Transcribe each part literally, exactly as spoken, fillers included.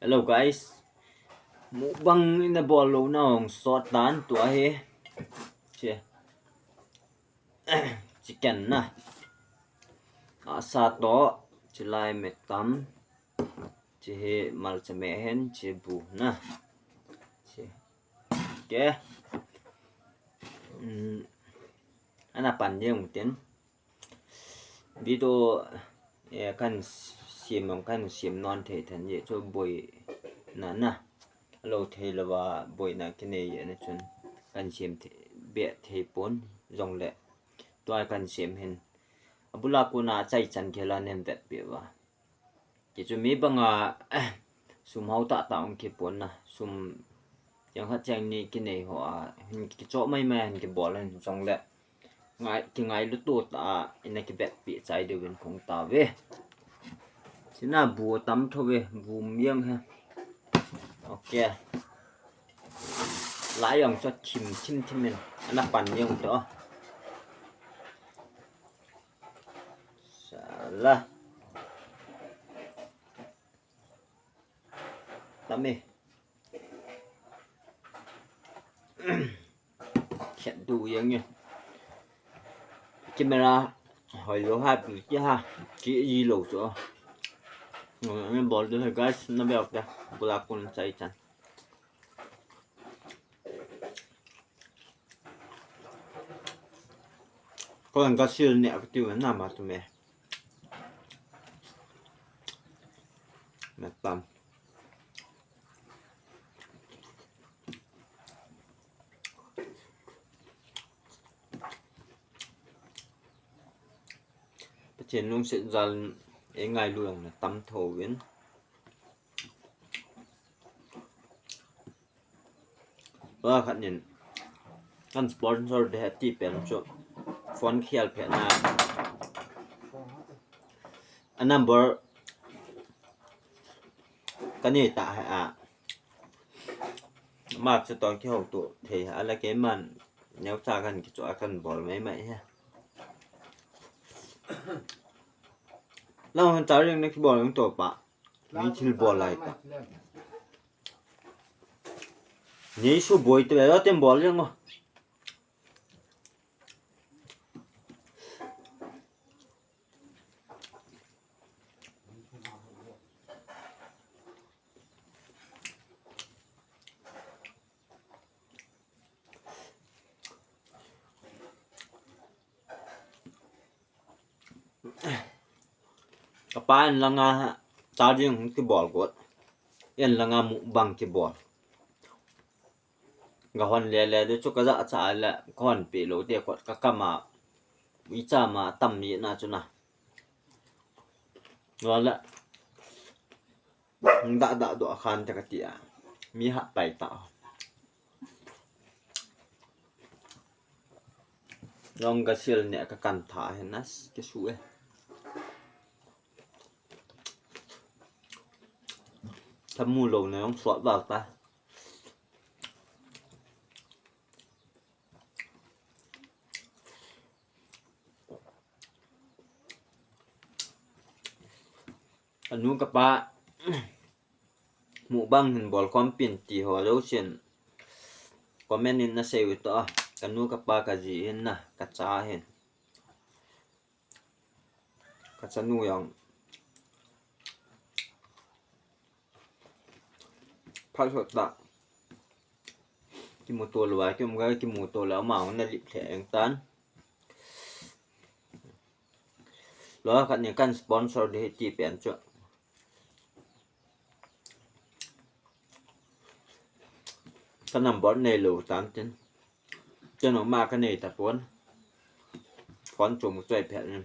Hello guys. Mukbang ina bol lou na hung sot tan tua hi. Chi. Chicken na. Asa to. Chi lai me tam. Chi hi malcha me hen chi bu na. Chi. Ke. Um, ana pan ding tin. Video, eh, kan sim, kan sim non thei than ye chu boina na. Lo thei lou va boina kinei ye na chun kan sim thei, be thei pon jong le. Tua kan sim hin. Abula kona chai chan khela nem vet pe va. Ti chu mi banga, sum hau tah tah hung kipon na, sum chang khat chang ni kinei ho a, hin kichoh mai mai hin kibol hin jong le. Ngai, kingailu to tah a, ina kivetpi chai diu vin kong ta ve. Sina bu tam tho ve, bu miang he. Ok. Lai jong cho thim, thim, thim in. Ana pan miang to. Sala. Tami. Khet du yang ye. Camera hoi lo ha pi ki ha. Ki yi lo cho. Ni bol de guys, na be ok da. Bula kun chai chan. Ko ang ka sil ne ak tiu na ma tu me. Me tam. Pathen lungset jal e ngailu jong na tam tho vin. Tua khat nin kan sponsor de ti pen chu phone khel phe na. A number ka nei ta he a. Ma chu tong kihou tu thei a la keiman neo cha kan kichu a kan bol mai mai he. Lang han cha ring na kibol ring to pa. Ni thil bol lai ta. Ni su boi te lo tem bol ring o. Kapa in langa charging hung kibol got. In langa mukbang kibol. Ga hon le le de chu ka ja cha le ka hon pe lo de kot ka kama. I cha ma tam ni na chu na. Lo le. Da da do khan te ka ti a. Mi ha pai ta. Long ka sil ne ka kan tha he nas ke su e. Thamu lo ne long suat val ta. Anu kapa mukbang hin bol khom pin ti ho lo sin comment in na sei u to. Kanu kapa ka ji hin na ka cha hin. Ka chanu jong phat sot ta. Kimuto lou a, kium ga kimuto lou a, ama hung na lip lheh eng tan. Lo khat ni kan sponsor de ti pen chu. Ka number nei lou tan tin. Chano ma ka nei ta pon. Phone chu mu choi phet ni.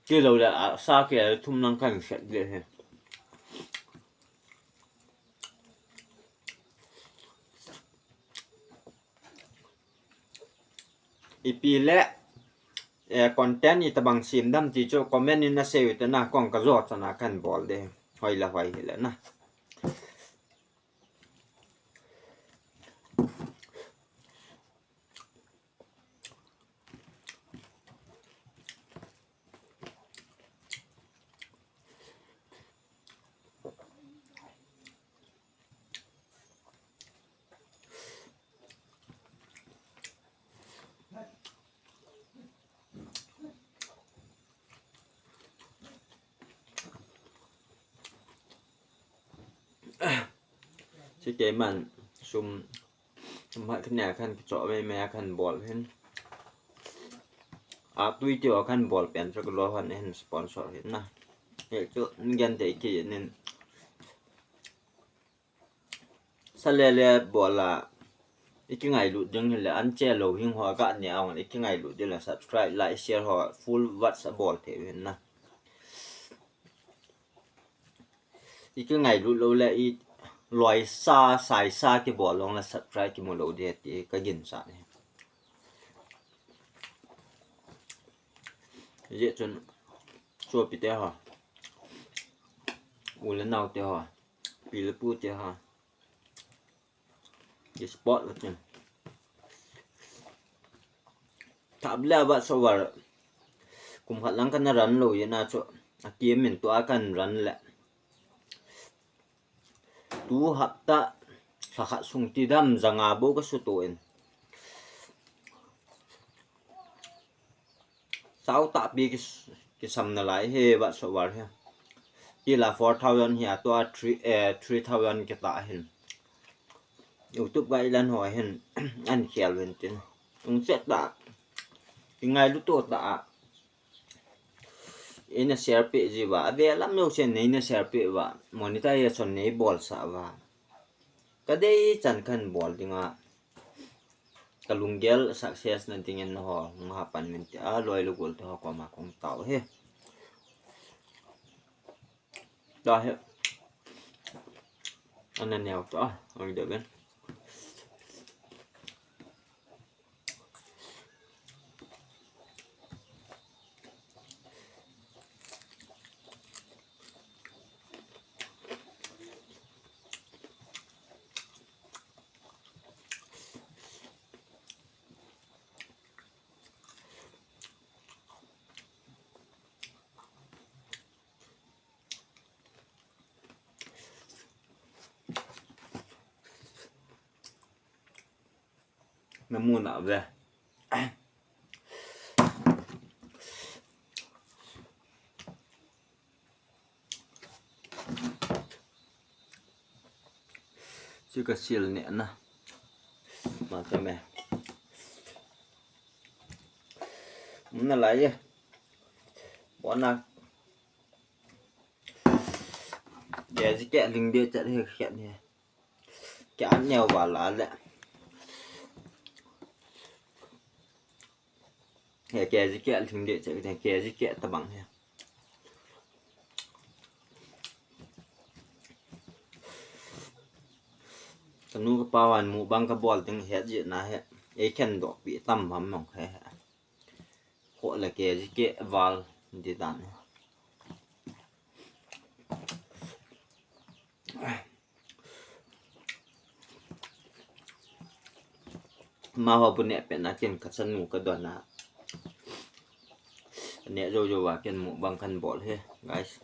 Kilo le a sa ke thum nang kan set de he. Ipi le, eh, content itabang sem dam ti chu comment in na sei u te na kong ka jo chana kan bol de. Hoi la hoi hi le na. Chu keiman sum, sum hat khat nia khan kichoh vei mai a khan bol hin. A tui ti ho khan bol pen chu ka lo hon hin sponsor hin na. He chu ngen te ki nin. Sa le le bol a, i kingailut ding hile, an che lou hing ho ga ne a hon, i kingailut ding le subscribe, like, share ho full watch a bol thei u hin na. I kingailut lou le i loisa, saisa kibol lou le subscribe kimu lou ding ti ka ginchat ni. Hijeh chun sopi te ho, u le nao te ho, pi le pu te ho, ki support u tin. Thap le a vat so var kum khat lang kana run lou jeh na chu, a kim in tua kan run le. Tu hapta lha khat sung ti dam ja nga bou ka suto in. Sao tahpi ki, kisam nalai hi vat so var hi. Ti la four thousand hi a tua three, eh, three thousand kita hin. YouTube guideline ho hin an khel uvin tin. Tung set ta. Kingailut to ta. Ina share peh ji uva, ave lam jouse neina share peh uva, monetization nei bolsah uva. Ka dei chan khan bol dinga, ka lunggel success na dingin nangho hung ha pan uvin tia, loi le gol te ho koma kong tao hi. Tua hi. Ana neo ta, oi de ben. Na mu na ve. Chu ka sil ne na. Ma cha me. Mun na lai ye. Bona. Ke ji ke ling de cha he khe ni. Ke an neo ba la le. He ke ji ke ling de cha ke ji ke ta bang he. Ka nu ka pa wan mu bang ka bol ding he ji na he. Ei khen dok pi tam bam mong he he. Ko le ke ji ke val di dan he. Amaho bu neh pet na kin ka chanu ka don a. Neh jou jou a kin mukbang kan bol hi, guys.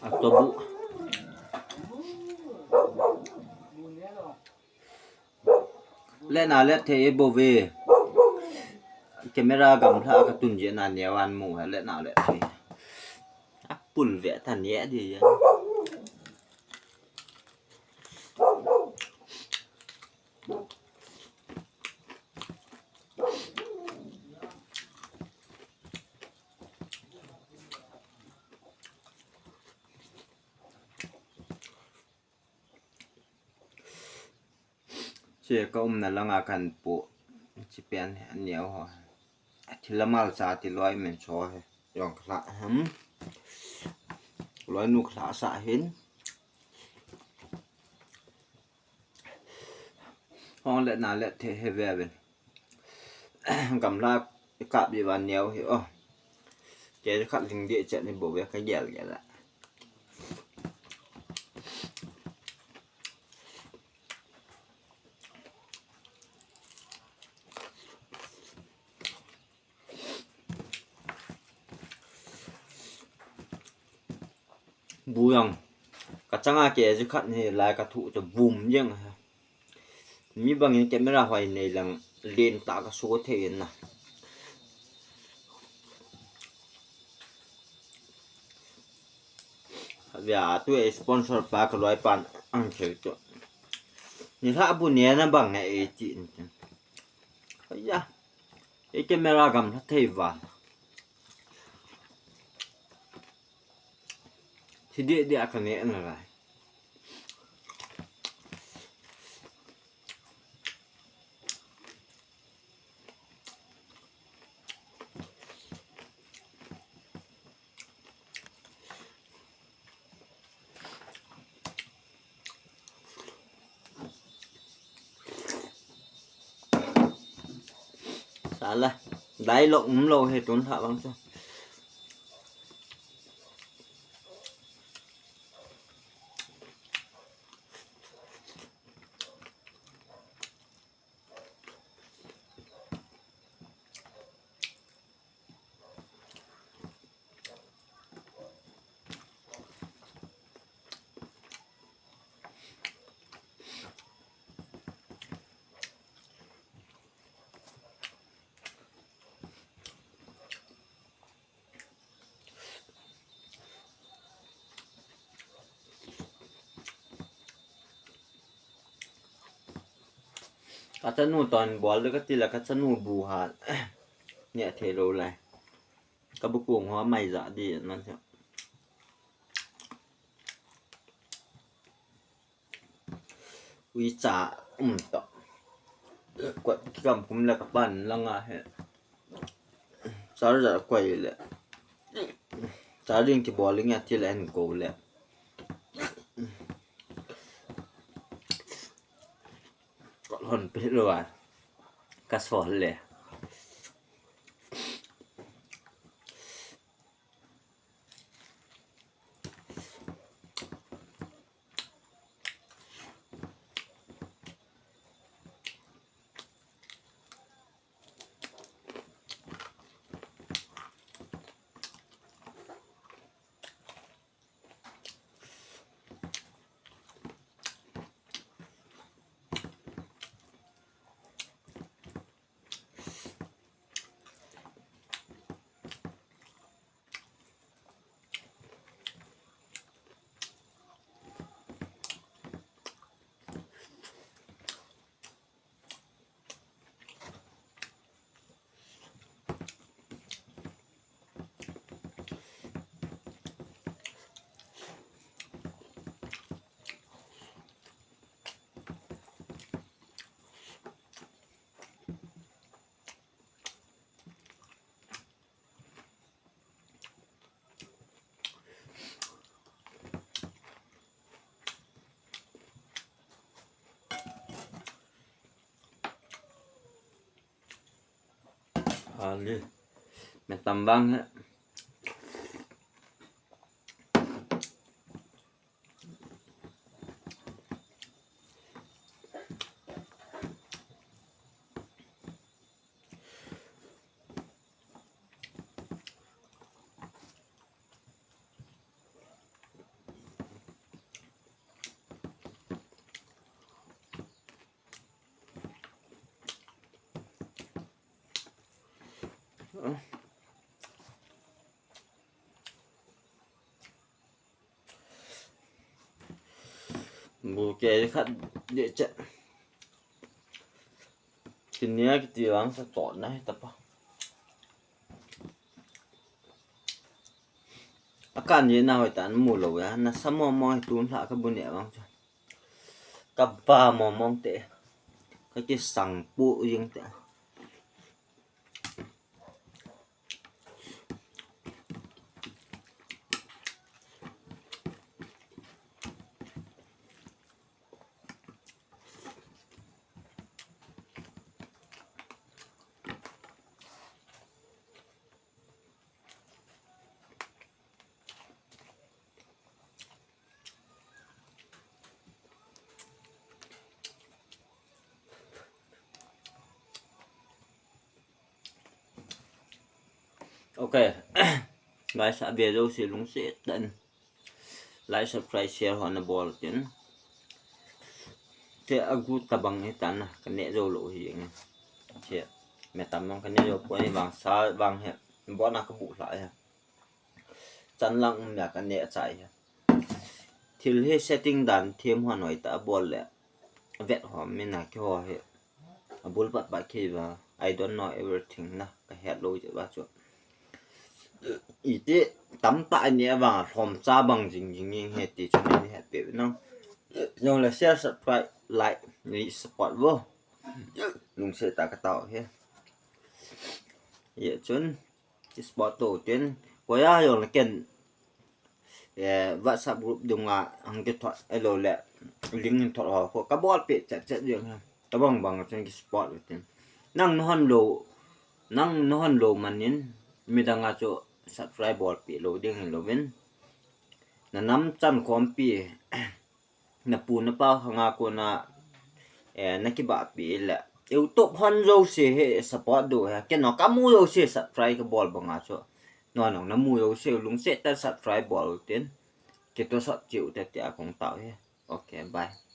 Atobu. Let na let thei bou ve. Camera gamla ka tun je na neo an mu ha, let na let thei. Apul ve ta ne di ya. Che ka umna langa kan pu. Chi pen neo ho. Thil a malcha ti loi men cho he. Jong ka hla ham. Loi nu ka hla sa hin. Hong let na let thei he ve ven. Gamla kap di van neo hi o. Ke khat ling di chet ni bou ve ka gel gel a. Bu jong kachanga kei ji khat ni lai kathu chu bum jeng. Mi bangin camera hoi nei lang len ta kaso thei na. Avia tu sponsor pa kaloi pan ang thei chu. Ni la bu ne na bang ne e ti. Aya. E camera gam la thei va. Thi deh deh a ka neh na lai. Sala, dialogue umlou hi tun thah vang chu. Ka chanu ton bol de ka ti la ka chanu bu ha. Nia thei lo lai. Ka bu kung ho mai ja di man. Uicha um to. Koi kam pum le ka pan langa he. Charger koi le. Charging kibol le nge ti le en ko le. Ka lhon pe lo a. Ka sol le. Ali. Metam bang he. Bu kei khat de che. Kinia kiti vang sa to na hi tapa. Akan ye na hoi tan mu lo ya na sa mo mo hi tun hla ka bu ne vang cha. Ka ba mo mong te. Ka ki sang pu ying te. Ok. Guys, a video si lungsi tan. Like, subscribe, share ho nabol tin. Che agu tabang hi tana, kaneh jou lou hi nge. Che, me tam bang kaneh jou poi, vang sa vang hi, bol na kabu lha hi. Chan lang um le kaneh chai hi. Thil hi setting dan them ho noi ta bol le vet ho mina kiho hi. Abul pat pat khi va, I don't know everything na, kahet lou jeh va chu. Iti tamtah ani avang lhom cha bang jing jing hi ti chu nei het pe nang. Jong le share, subscribe, like, ni support vo. Lungset tah katao hi. Ye chun support to tin, koya jong le ken, eh, WhatsApp group dunga hung kithot, ahilou le link in thot ho, ko kabol peh chet chet jeng ha. Tabang bang chun ki support u tin. Nang nahon lou, nang nahon lou manin, midang a chu subscribe bol peh lou ding hilou vin. Na nam chan khompi, na pu na pa khanga kona, eh, na kibahpi le. YouTube hon jouse hi support diu hi. Ken o kamu jouse subscribe kabol banga chu. Nang nang namu jouse lungset tah subscribe bol u tin. Kitoh sot chiu te tia kong tao hi. Okay, bye.